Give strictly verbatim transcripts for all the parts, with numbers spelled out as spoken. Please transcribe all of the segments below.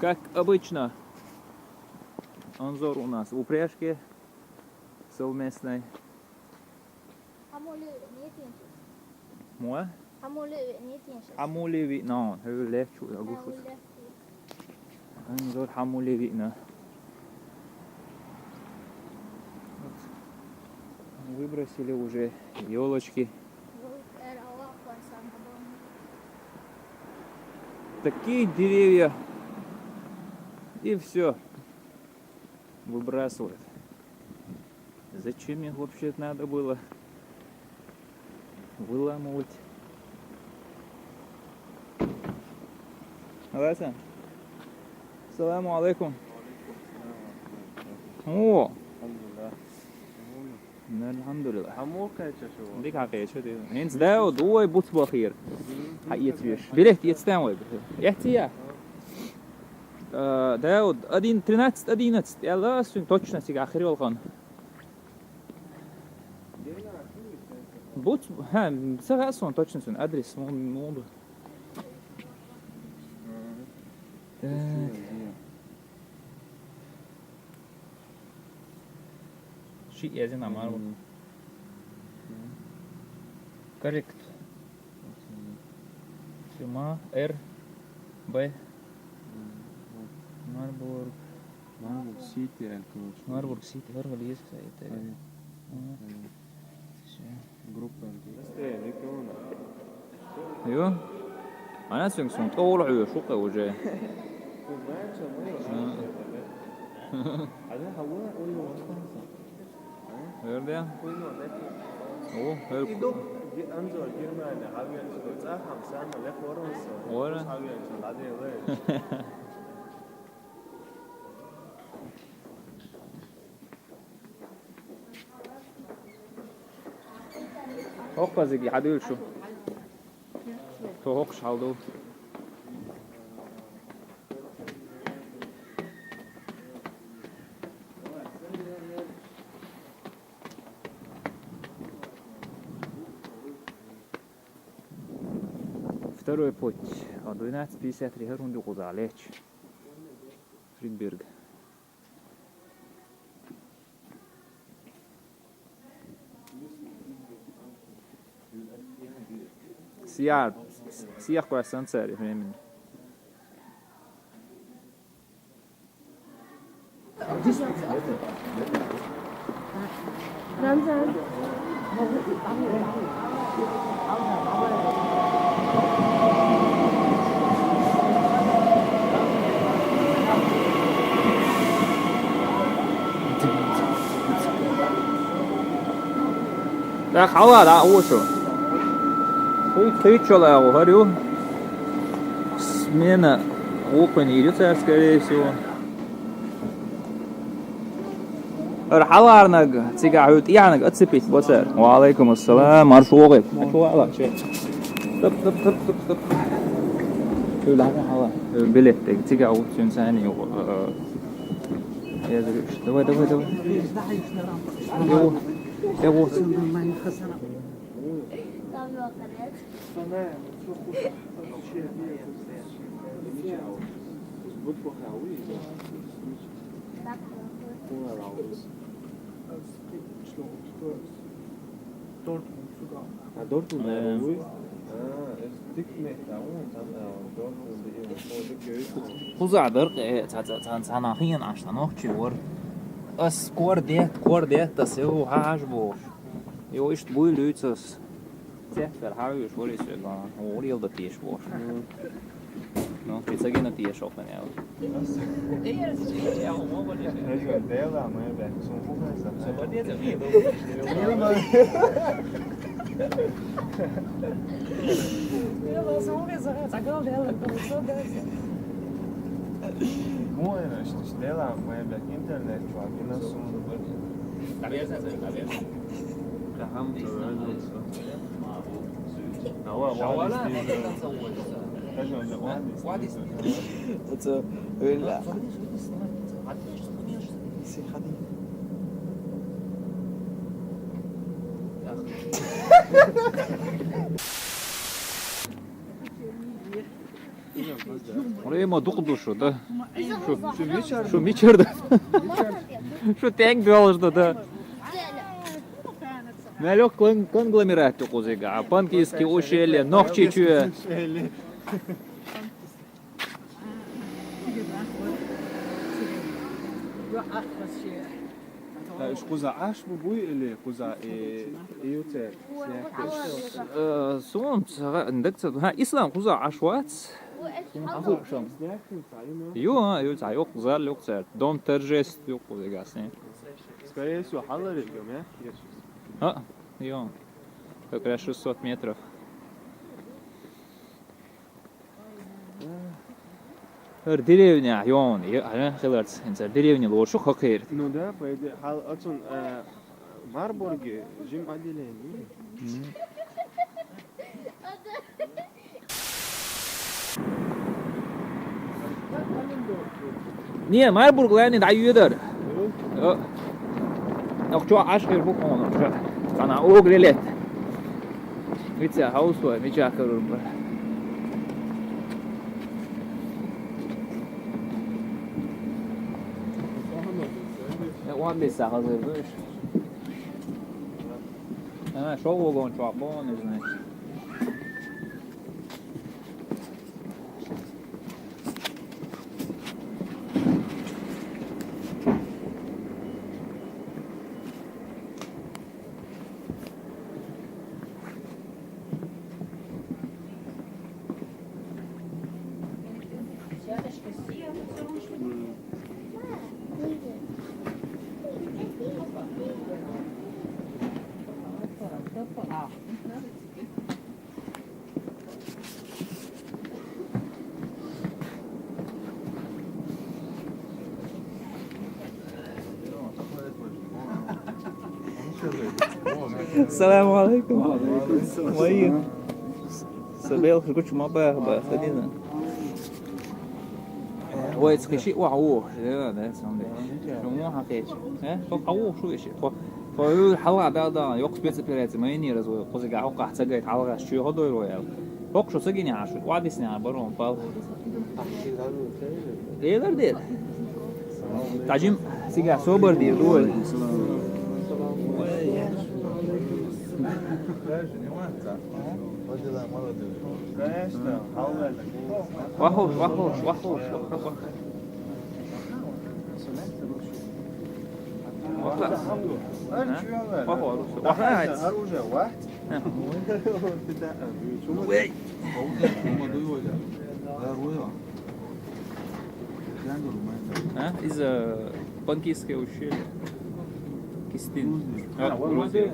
Как обычно, Анзор у нас в упряжке совместной. Хьамуле виъ нетинчу. Мо? Хьамуле виъ нетинчу. Хьамуле виъ, но, хӀу лехчу, агушу. Хьамуле. Анзор хьамуле виъна. Вот. Выбросили уже ёлочки. Такие деревья. И все. Выбрасывают. Зачем их вообще надо было выламывать? Аласан. Саламу алейкум. О, Алхамдулилла. Алхамдулилла. Амуркай чашу. Дика хьакхеча, дика. ХӀинца Дауд, ой, буц бахир. Хьаэцвеш. Билет эцтан вай. Эцтия? Э, Дауд, один, тринадцать одиннадцать. Я ла сун точно цига хир йолхан. Буц, ха, сага сон точно сон адрес, мо, мо. Так. Ши язин амар. Мгм. Коррект. Окей. Сюма, Р, Б. Мгм. Марбург. Марбург Сити, короче. Марбург Сити, Марбург есть, кстати. Ага. Мгм. Окей. Всё. Группа. Ё? Ана сен сон тӀовла хьуья шукъа уже. Верде? О, хер. Ора. ХӀокхузиги хьадуьйла шу. Цо хӀокхуш хьал ду. Второй путь. А двенадцать пятьдесят три хӀара хӀунда юкъуза леча. Фридберг. Сияр, сиях квай сансари времени. Рамзан. ТӀаккха хьала дӀа а ву шу. Кхуьйтта-кхуьйтта шо лагӀу хӀара ю. Смена вукхуьнийр ю цара, скорее всего. ХӀара хьалхарнаг, цигахь хьуьйту тӀехьанаг оцципит бо цара. Ва алейкум ассалам, марш вогӀийла. Марш вогӀийла. Стоп, стоп, стоп, стоп, стоп. Хьуьла хьала. Билет дега, цигахь ву цуьнан цайна юкъа. Э, э, давай, давай, давай. Эво, эво. А, Дортмунд вуй? А, эс дика меттахь ву, сан, а, Дортмунд и, хо дика йовза. Кхузахь дара, э, ца, ца, ца, цхьана хиъна Ӏаш, цхьа нохчи вара. Ас кор детта, кор детта, ас, йо, хьажа бохуш. Йо, иштта буй луьйцу ас. Цецвер хьавуьйш вара иза соьга, вон лелда теша бохуш. Ну, кхин ца гина теша окхана аьлла. Дела, мой бек, сумма. Муэна, что дела, мой бек, интернет чувак, и на сумма. Рема дукха ду шу, да? Шу, шу мичара да? Шу тенг долаш да, да? Мелёк кон-, конгломерат ю кхузига, а Панкисский ущелье, Нохчийчоь. Э, уж кхуза Ӏаш бу буй или кхуза, э, юцер? Э, сона ца-, дагца, ха, Ислам кхуза Ӏаш вац. Аху шам. Ю, а, ю, ца, ю, кхуза ю цер. Дом торжеств ю кхузига сен. Скорее всего, хьалар ю, ме? А, ю. Как раз шестьсот метров. ХӀара деревня, йон, е-, а, хиларца, хӀинца деревня лошу хакхер. Ну да, по идее, хьал ацун, э, Марбурге жим отделение. Мгм. Не, Марбург лайни дӀайоьдар. Э, ах, чо Ӏаш хир бу хьона, чо. Цана огрелет. Вица хаус вай, мича карур ба. Э, он бес сахал вай, бу. А, шо вагон чо, бон, не знаю. Салам алейкум. Вай. Сабел хургуч ма бах, бах, садина. Вай, цхиши, ва, о, да, да, сам да. Шуму хакеч. Э? Шо хаву шу иши. Хо, хо, ю, хала, да, да, йок спецоперация, мы не развой. Кхузига хьокхахь ца гайта хьалхашка чоь ходойр вай аьлла. ХӀокху шо ца гина Ӏаш, охьадисна барон пал. Элар дер. Таджим, цига собар дер, дуй. Конечно, молодец. Вахуш, вахуш, вахуш, вахуш. Вахуш. Вахуш. Оружие, вахт. Эй. А? Из, э, Панкисское ущелье. Кистин. А, Грузия.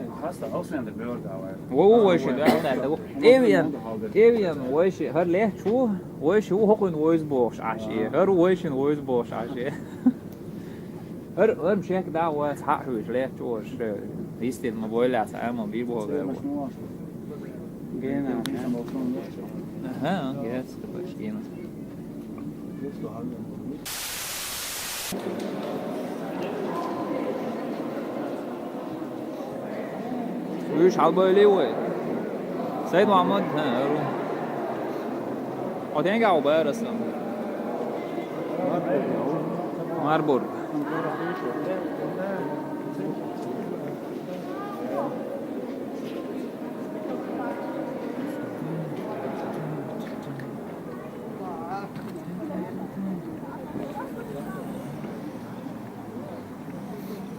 Во, во, вайши, да, да, да. Эвиан, эвиан, вайши, хӀара лехча ву, вайши ву хӀокхуьнан вайза бохуш Ӏаш, э. ХӀара вайшин вайза бохуш Ӏаш, э. ХӀара, хӀара шек да вац хьа хьуьйш лехча ву, ш-, йистина ма бойла, ца Ӏамал бий боху, да, ву. Гена. Ага, гена, почти гена. Уьш хьалабайли вай. Сайд Мухьаммад, хӀа, ару. Хьо тенга ву бара сан? Марбург.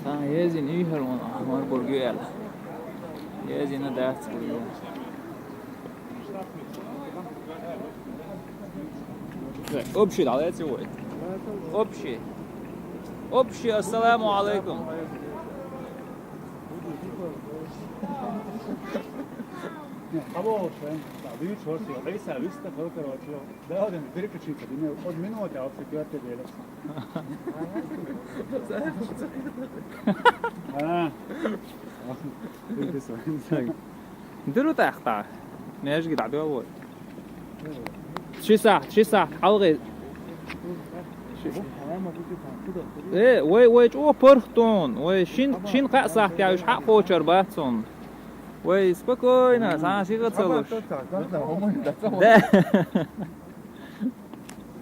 Цхьа езина уьйхьар ван Марбург ю аьлла. Езина дац вуй. Общий дӀалеци вай. Общий. Общий, ассаламу алейкум. Къабул шен. Дагадуьйцу хӀорш, Ӏийса виста хила, короче. Да, один переключиться, динер, од минуты, а вот четвёртый делец. А. Дуру тахта. Межги да, да, вот. Ши сахьт, ши сахьт, хьалгӀе. Э, вай, вай, чӀо паргӀатон, вай, шин, шин кхаъ сахьт яуьш хьакъ кхочар бац он. Вай, спокойно, сан ши гӀа ца луш. Да.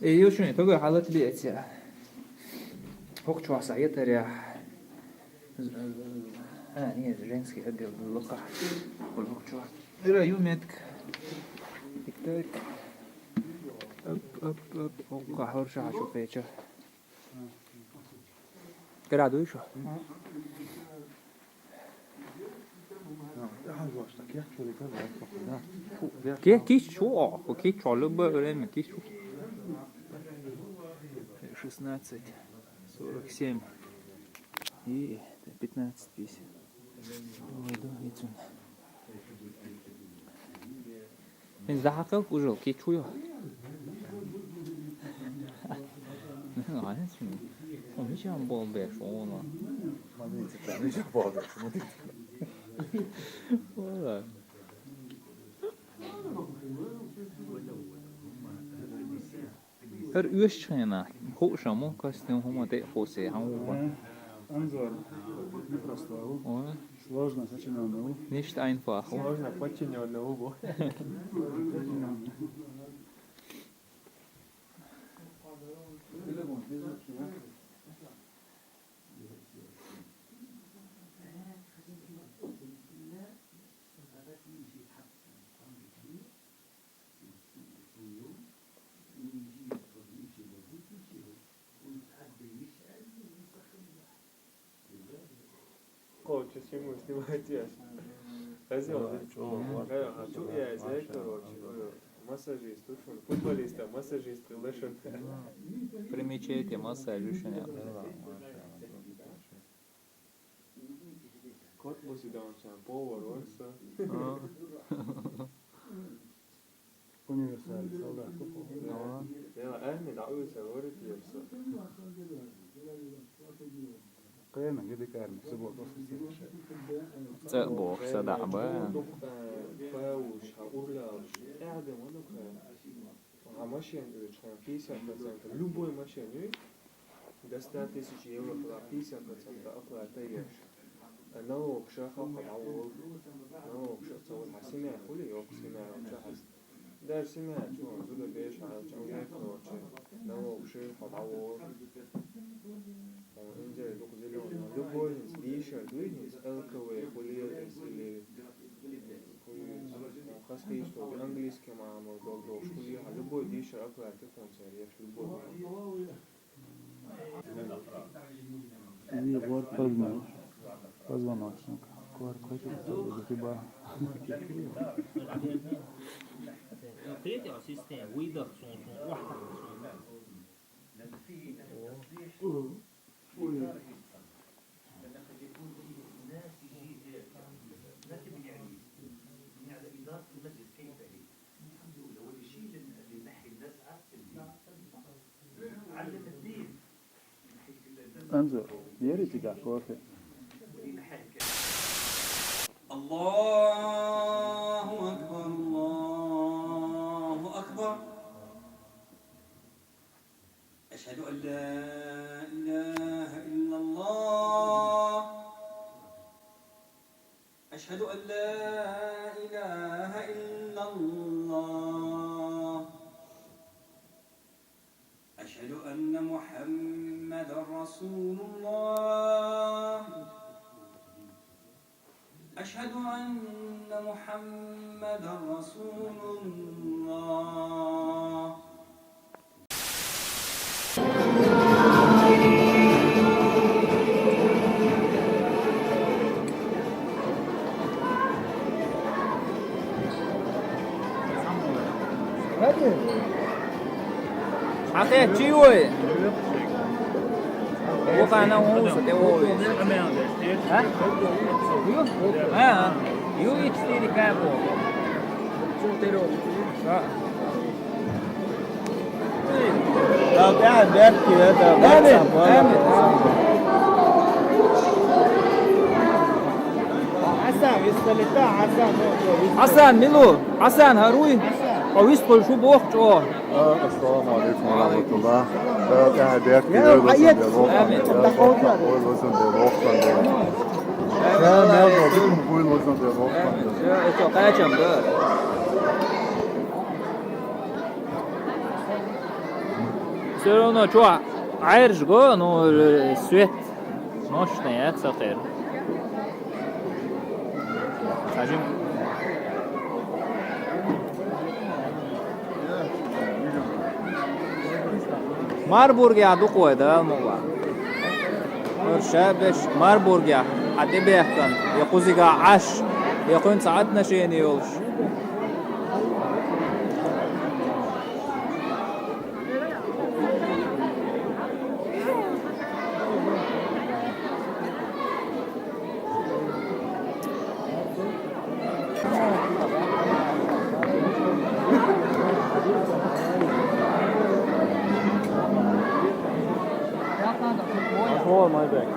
Э, ю шуна, тӀаккха хьалат биъци. ХӀокху чохь схьаетарехь. А, нет, женский отдел был лакхахь. ХӀокху чохь. Ира ю метка. Так, так. Оп, оп, оп. ХӀокху хьалха шу кхеча. Кара дуй шу? Ке, кийча чу, о, кийча чу, любое время кийча чу. Шестнадцать сорок семь и пятнадцать пятьдесят. Ой, да, и цун. ХӀинца дӀахьакхалла, ужал кийча чу йо. Хьо мичахь болх беш ву хьуна? Ма дийца, мичахь болх беш, ма дийца. Вала. ХӀара оьшучу хенахь хууш ма ву, костюм хӀума тӀе а кхуссий, хьан ву бан? Э, Анзор, непростой ву. Ой. Сложно сочинённый ву. Нечто айнфах ву. Сложно подчинённый ву бу. Хочешь ему снимать я? Хозяин. Чё, Э, а чё я, короче, ой, массажист, тут он, футболиста, массажист, приглашён. Примечайте, массаж ещё не. Кот бу сидам чан, повар, он всё. А. Универсальный солдат. Ага. Я, армия, да, уйса, говорит, я всё. Кхена, где дикарь, суббота, воскресенье. Ца боху, са даа ба. Э, пауш, ха, урлауш. Э, адам, он, э, а машин, э, чхан, пятьдесят процентов. Любой машин, э? До ста тысяч евро хила пятьдесят процентов оплата еш. А налог ша халха дӀаволу. Налог ша ца волу. Хьан семья хуьлий, йоккха семья йолча хьас. Даже семья чу, зуда беш хьан чам яй, короче. Налог ша хьо дӀаволу. Хьо инзаре дукха зелёный. Любой хӀинца дийшар дуй хӀинца, L K W хуьлий, или хуьлий, хас кийча долу, английский мамал долу долуш хуьлий, хьан любой дийшар оплата кхунца еш, любой. Позвоночник. Кор кхойтта загиба. Кхетий, система, выдох, сун, сун, вахтар, сун. Анзор, ери цигахь кофе. الله أكبر، الله أكبر. أشهد أن لا إله إلا الله. أشهد أن لا إله إلا الله. أشهد أن محمدا رسول الله. أشهد أن محمدا رسول الله. Ахе, чего? Ухана уса те овес. А? Ю? А, ю икс четыре капо. Да. Да, да, бертки, это, Амин, бертки, амин, амин. Хасан, висталита, Хасан, ну, ну, висталита. Хасан, милу, Хасан, харуй. Хасан. О, вистхуй, шу бохчо. А, ассаламу алейкум ва рахматуллах. Да, да, бертки, я, ойлозун, аят. Бертки, ойлозун, бертки. Амин. Всё, это качам, да. Всё равно, чё, айржго, ну, э, свет. Мощный, э, цатыр. Сажим. Марбургъя дукъой да, мула. Ир шабеш Марбургъя, а тебе хан, я кузига аш, я кун саат отношение олш. Hold my back.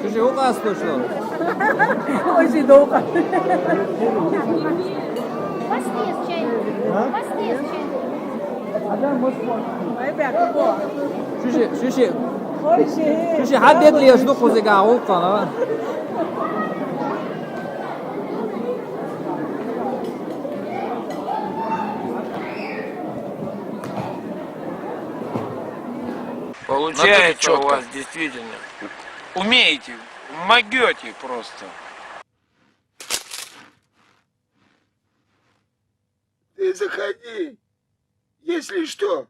Слушай, у нас слышно. Очень долго. Пастес чай. А? Пастес чай. Шуше, шуше. Шуше, хаддед леш ду кузега, улкана. Получается у вас действительно. Умеете, могёте просто. Ты заходи. Если что,